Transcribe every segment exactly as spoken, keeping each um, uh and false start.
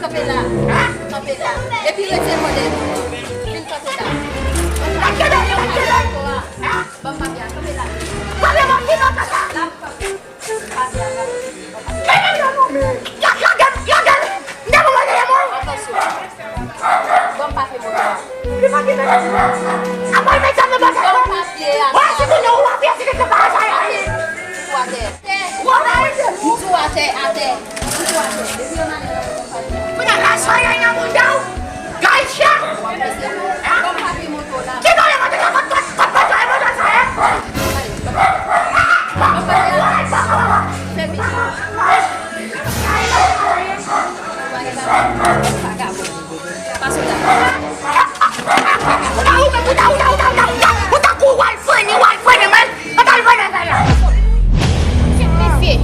Kanpe la, kanpe la. Epi retire kò dèyè nou. Vin kanpe la. Ban m papye a, kanpe la. Atansyon. Ban m papye moto a. Ban m papye a. Tou atè. Tou atè, atè. Tou atè. Depi yon madanm nan ban m papye a. Ban m papye moto la. Mesye,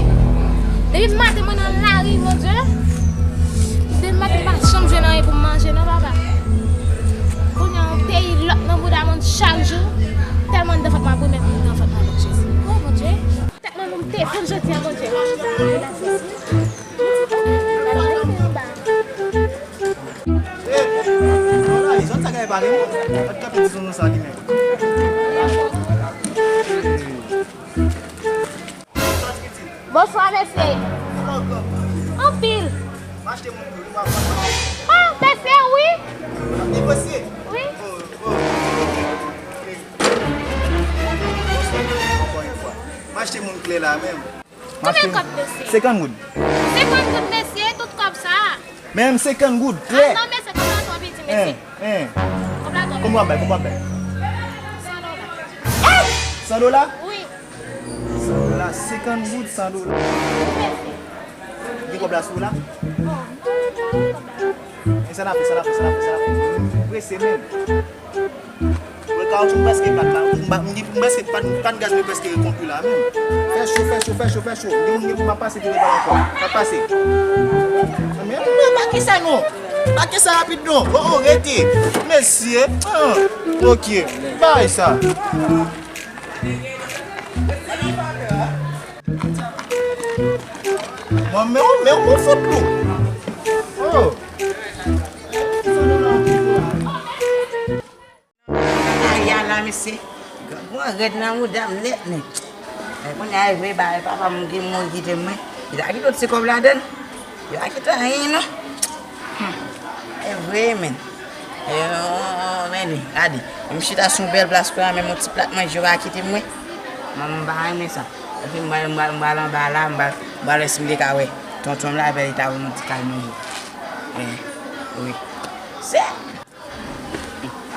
depi maten mwen nan lari, Bondye. Depi maten m pa janm jwenn anyen pou m manje non, papa. Kounye a yon peyi lòk nan bouda moun chak jou. Tèlman anndan vant mwen ap ri, menm anndan vant mwen, Bondye. O, Bondye. Tèt mwen, mwen te konn jodi a, Bondye. Bonswa, mesye. Anpil. Ah, mesye, wi. Wi. M achte moun klè la menm. Konbyen kòb, mesye? Senkant goud. Senkant goud, mesye, tout kòb sa a. Menm senkant goud, klè. Ah, non, mesye, kòb la twò piti, mesye. Kòb la twò piti. Konbyen w ap bay, konbyen w ap bay? San dola. San dola? Wi. San dola, senkant goud, san dola. Wi, mesye. Gen kòb la sou ou la? Non, non, non, kòb la. E sa n ap fè, sa n ap fè, sa n ap fè, sa n ap fè. Prese menm. Mwen, kawotchou m prèske pat la. M pa, m di, m prèske pat, m pat gaz, mwen prèske konkli la menm. Fè cho, fè cho, fè cho, fè cho. Gen moun gen pou m ap pase pi devan ankò. M ap pase. Men, men, pa ki sa non. Pa ki sa rapid non. Oh, oh, rete. Mesye. Ah, ok. Bay sa. Bon, men, men, men, fout lou. Oh. Aya la, mesye. Grangou an rèd nan mouda m nèt, nèt. E kounye a, e vre, ba, papa m gen moun kite mwen. Li ta kite yon ti kòb ladann. Li pa kite anyen, non. Hmm. E vre, men. E, oh, men, gade. M chita sou yon bèl plas, kounye a, menm yon ti plat manje, yo pa kite mwen. Manman m pa renmen sa. Epi m pral, m pral, m pral anba la, m pral, m pral wè si m te ka wè tonton m la, epi li ta ban m yon ti kal manje. E, wi. Se